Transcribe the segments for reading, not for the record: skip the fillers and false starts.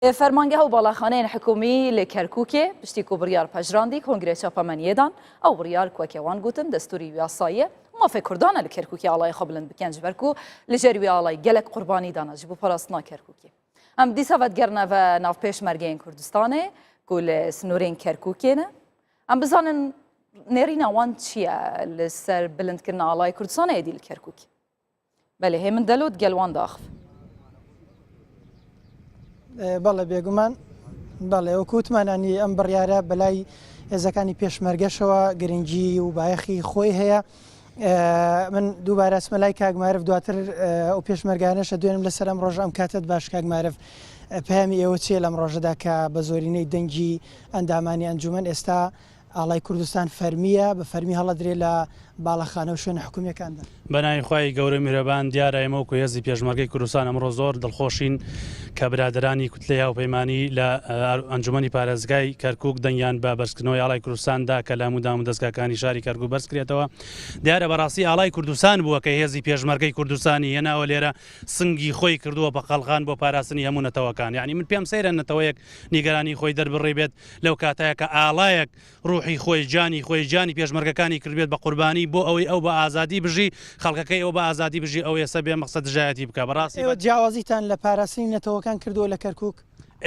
فەرمانگەه و باڵاخانەیên hikûmî li Kerkûkê piştî ku biryar pejirandî kongrê çapemeniyê dan. Ew biryar ku weke wan gotin destûrî û yasayî ye û mafê Kurdan e li Kerkûkê alayê xwe bilind bikin ji ber ku li jêr wî alayî gelek qurbanî dane ji bo parastina Kerkûkê. Em dîsa vedigerine ve nav pêşmergeyên Kurdistanê ku li sinorên Kerkûkê ne. Em bizanin nêrîna wan çi ye li ser bilindkirina alayê Kurdistanê êdî li Kerkûkê. Belê Hêmin Delo digel wan diaxive. بەڵێ بێگومان بەڵێ وەکو وتمان ینی ئەم بڕیارە بەلای هێزەکانی پێشمەرگەشەوە گرنگی و بایەخی خۆی هەیە. من دووبارە ئەچمە لای کاک مارف دواتر ئەو پێشمەرگانەشە دوێنم لەسەر ئەم ڕۆژە ئەم کاتت باش کاک مارف پەیامی ئێوە چییە لەم ڕۆژەدا کە بە زۆرینەی دەنگی ئەندامانی ئەنجومەن ئێستا ئاڵای کوردستان فەرمییە، بە فەرمی هەڵەدرێ لە باڵەخانە و شوێنە حکومییەکاندا. بەناوی خوای گەورەو میهرەبان دیارە ئێمە وەکو هێزی پێشمەرگەی کوردستان ئەمڕۆ زۆر دڵخۆشین کە برادەرانی کوتلەی هاوپەیمانی لە ئەنجومەنی پارێزگای کەرکوک دەنگیان بە بەرزکردنەوەی ئاڵای کوردستان دا کە لە هەموو دامودەزگاکانی شاری کەرکوک بەرزکرێتەوە دیارە بەڕاستی ئاڵای کوردستان بووە کە هێزی پێشمەرگەی کوردستانی هێناوە لێرە سنگی خۆی کردووە بە قەڵغان بۆ پاراستنی هەموو نەتەوەکان یعنی من پێم سەیرە نەتەوەیەک نیگەرانی خۆی دەربڕیبێت لەو کاتەیا کە ئاڵایەک ڕوحی خۆی، گیانی خۆی، گیانی پێشمەرگەکانی کردبێت بە قوربانی بۆ ئەوەی ئەو بە ئازادی بژی، خەڵکەکەی ئەو بە ئازادی بژی، ئەو ئێستا بێ مەقسەد دژایەتی بکا. بەڕاستی ئێوە جیاوازیتان لە پاراستنی نەتەوەکان کردووە لە کەرکووک؟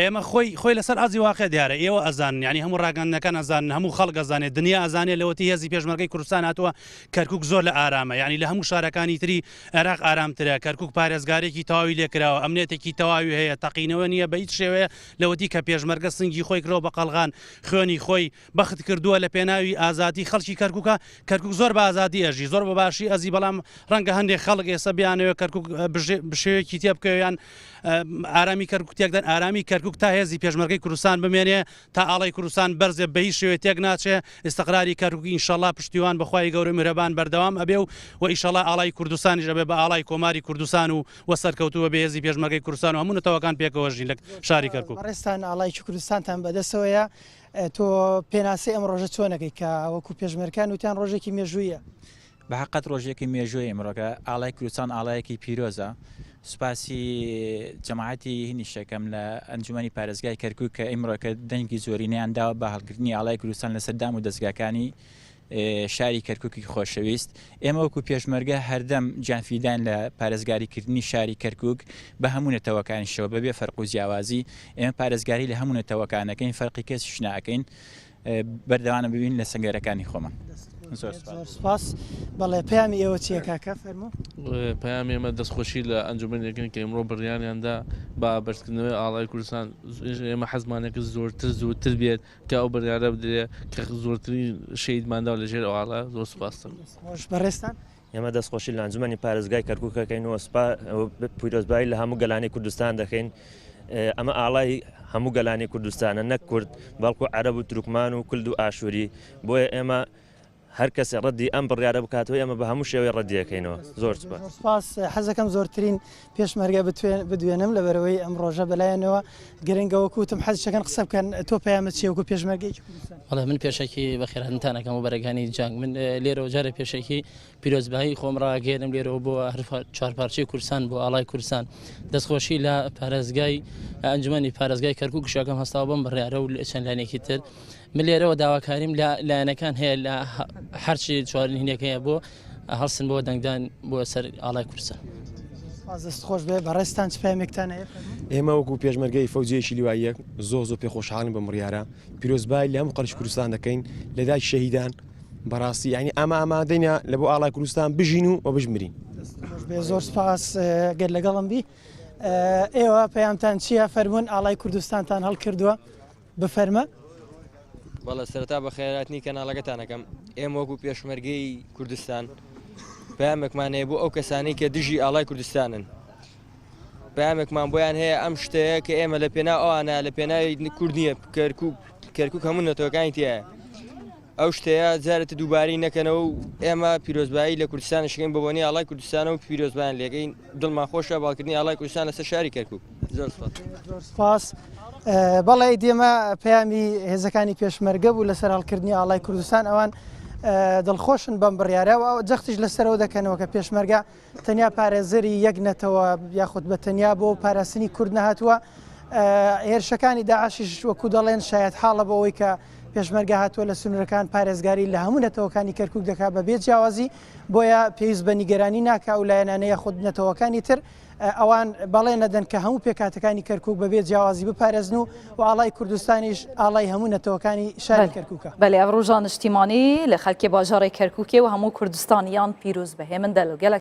ئێمە خۆی خۆی لەسەر ئازی واقع دیارە، ئێوە ئەزانن، یانی هەموو ڕاگەندنەکان ئەزانن، هەموو خەڵک ئەزانێ، دنیا ئەزانێ لەوەتی هێزی پێشمەرگەی کوردستان هاتووە کەرکووک زۆر لە ئارامە، یانی لە هەموو شارەکانی تری عێراق ئارامترە، کەرکووک پارێزگارێکی تەواوی لێ کراوە، ئەمنیەتێکی تەواوی هەیە، تەقینەوە نییە بە هیچ شێوەیە، لەوەتی کە پێشمەرگە سنگی خۆی کردوە بە قەڵغان، خوێنی خۆی بەخت کردوە لە پێناوی ئازادی خەڵکی کەرکوکا، کەرکوک زۆر بە ئازادی ئەژی، زۆر بە باشی ئەزی، بەڵام ڕەنگە هەندێک خەڵک ئێستا بیانەوێت کەرکوک بشێوێکی تێ بکەوێ یان ئارامی کەرکوک تێکدەن، ئارامی کەرکوک تا هێزی پێشمەرگەی کوردستان بمێنێ، تا ئاڵای کوردستان بەرزێ بە هیچ شێوەیە تێک ناچێ، ئیستقراری کەرکوک ئینشەڵا پشتیوان بە خوای گەورەو میهرەبان بەردەوام ئەبێ و وە ئیشەڵا ئاڵای کوردستانیش ئەبێ بە ئاڵای کۆماری کوردستان و و سەرکەوتوو بە بێهێزی پێشمەرگەی کوردستان و هەموو نەتەوەکان پێکەوە ژین لە شاری کەرکوک. بەڕێزتان ئاڵایکی کوردستانتان بەدەستەوەیە، تۆ پێناسەی ئەم ڕۆژە چۆن ئەکەی کە وەکو پێشمەرکان وتیان ڕۆژێکی مێژوویە؟ بە حەقت ڕۆژێکی مێژوویە ئیمڕۆکە، ئاڵای کوردستان ئاڵایەکی پیرۆزە، سوپاسی جەماعەتی هینیش دەکەم لە ئەنجومەنی پارێزگای کەرکوک کە ئیمڕۆکە دەنگی زۆرینەیان داوە بە هەڵگرتنی ئاڵای کوردستان لەسەر دام و دەزگاکانی شاری کەرکوکی خۆشەویست، ئێمە وەکو پێشمەرگە هەردەم گیانفیداین لە پارێزگاری کردنی شاری کەرکوک بە هەموو نەتەوەکانیشەوە بەبێ فەرق و جیاوازی، ئێمە پارێزگاری لە هەموو نەتەوەکان ئەکەین فەرقی کەسیش ناکەین، بەردەوام ببین لە سەنگەرەکانی خۆمان. زۆر سوپاس. سوپاس. بەڵێ پەیامی ئێوە چییە کاکە فەرموو؟ پەیامی ئێمە دەستخۆشی لە ئەنجومەنی دەکەین کە ئیمڕۆ بڕیاریان دا بە بەرزکردنەوەی ئاڵای کوردستان، ئێمە حەزمان ئەکرد زۆرتر زووتر بێت، کە ئەو بڕیارە بدرێ کە زۆرترین شەهیدمان داوە لە ژێر ئەو ئاڵا زۆر سوپاستم. خۆش بەڕێزتان. ئێمە دەستخۆشی لە ئەنجومەنی پارێزگای کەرکوک ئەکەین و سوپا پیرۆزبایی لە هەموو گەلانی کوردستان دەکەین ئەمە ئاڵای هەموو گەلانی کوردستانە نەک کورد بەڵکو عەرەب و تورکمان و کلد و ئاشووری بۆیە ئێمە هەر کەسێ ڕەدی ئەم بڕیارە بکاتەوە ئێمە بە هەموو شێوەی ڕەدی ئەکەینەوە. زۆر سوپاس. زۆر سوپاس. حەزەکەم زۆرترین پێشمەرگە بدوێنم لەبەرئەوەی ئەم ڕۆژە بەلایەنەوە گرنگە وەکو وتم حەزیشەکەن قسە بکەن تۆ پەیامت چیە وەکو پێشمەرگەیەکی کوردستان؟ بەڵێ من پێشەکی بەخێرهاتنتان ئەکەم بۆ بەرەکانی جەنگ من لێرەوە جارێ پێشەکی پیرۆزبایی خۆم ڕاگەیەنم لێرەوە بۆ هەر چوارپارچەی کوردستان بۆ ئاڵای کوردستان دەستخۆشی لە پارێزگای ئەنجومەنی پارێزگای کەرکوک شەکەم هەستاوە بەم بڕیارە و چەند لایەنێکی تر من لێرەوە داواکاریم لە لایەنەکان هەیە لە هەرچی چوارینێک هەیە بۆ هەڵسن بۆ دەنگدان بۆ سەر ئاڵای کوردستان. دەست خۆش بێ بەڕێزتان چ پەیامێکتان هەیە؟ ئێمە وەکو پێشمەرگەی فەوجیەکی لیوای یەک زۆر زۆر پێ خۆشحاڵین بەم بڕیارە پیرۆزبایی لە هەموو خەڵکی کوردستان دەکەین لە دایکی شەهیدان بەڕاستی یعنی ئەمە ئامادەینە لە بۆ ئاڵای کوردستان بژین و بژمرین. بێ زۆر سپاس گەر لەگەڵم بی ئێوە پەیامتان چییە فەرمونون ئاڵای کوردستانتان هەڵکردووە؟ بفەرمە. بەڵێ سەرەتا بەخێرهاتنی کەناڵەکەتان ئەکەم ئێمە وەکو پێشمەرگەی کوردستان پەیامێکمان هەیە بۆ ئەو کەسانەی کە دژی ئاڵای کوردستانن پەیامێکمان بۆیان هەیە ئەم شتەیە کە ئێمە لە پێناو ئەوانە لە پێناوی کورد نییە کەرکک کەرکک هەموو نەتەوەکانی تایە ئەو شتەیە جارێت دووبارەی نەکەنەوە و ئێمە پیرۆزبایی لە کوردستان شکەین بە بۆنی ئاڵای کوردستانە و پیرۆزبایان لێکەین دڵمان خۆشە باڵکردنی ئاڵای کوردستان لەسەر شاری کەرکک زۆر سپاس. زۆر سپاس. بەڵێ ئیدی ئەمە پەیامی هێزەکانی پێشمەرگە بوو لەسەر هەڵکردنی ئاڵای کوردستان ئەوان دڵخۆشن بەم بڕیارە و جەختیش لەسەرەوە دەکەنەوە کە پێشمەرگە تەنیا پارێزەری یەک نەتەوە یاخود بە تەنیا بۆ پاراستنی کورد نەهاتووە. هێرشەکانی داعشیش وەکو دەڵێن شایەتحاڵە بۆ ئەوەی کە پێشمەرگە هاتووە لە سنوورەکان پارێزگاری لە هەموو نەتەوەکانی کەرکوک دەکات بە بێ جیاوازی، بۆیە پێویست بە نیگەرانی ناکا ئەو لایەنانە یاخود نەتەوەکانی تر ئەوان بەڵێن ئەدەن کە هەموو پێکهاتەکانی کەرکوک بە بێ جیاوازی بپارێزن و و ئاڵای کوردستانیش ئاڵای هەموو نەتەوەکانی شاری کەرکوکە. بەلێ ئەڤ ڕۆژا نیشتیمانی لە خەلکێ باژارێ کەرکوکێ و هەموو کوردستانیان پیرۆز بە هێمن دەل و گەلەک.